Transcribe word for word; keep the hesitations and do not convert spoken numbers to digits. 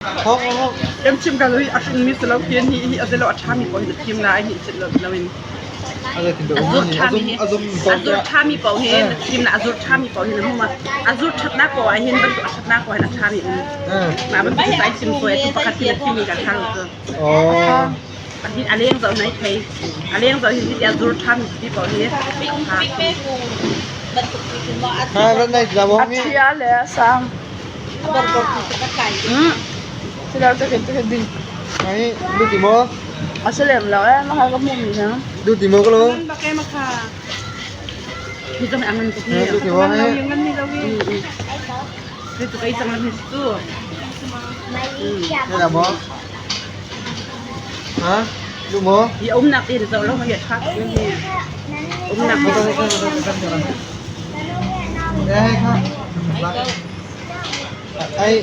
Hong, hong, hong. Em chim ka lui, a chim mi silo kien hi, hi, a zelo a tha mi po hi, chim la, hi, chim lo, lo in. Azur tha mi hi. Azur tha mi po hi, chim la, azur tha mi po hi, na mu ma. Azur that na ko, a hin, ban tu a that na ko, na tha mi. Ma ban tu sai chim ko, tu pakat chim mi ka tha lo. Oh. Ahin aleng zau nai thei. Aleng zau hin ti azur tham ti pau hi. Ha. Ha, ran nai la mo mi. Athia le sang. Hmm. Sila ta ke ta din. Ai, lu ti mo. Asalem la, eh, ma ha ka mu mi na. Lu ti mo ko lo. Ba ke ma kha. Hi jong angan ko hi. Lu ti mo, eh. Angan ni lo wi. Hmm, hmm. Kei tu kei chang lam hi tu. Hmm. Kei la mo. Ha? Lu mo? Hi um nak ti zo lo hi tha. Um nak. Mo to, mo to, mo to, mo to, mo to. Eh, hai kha. Ai.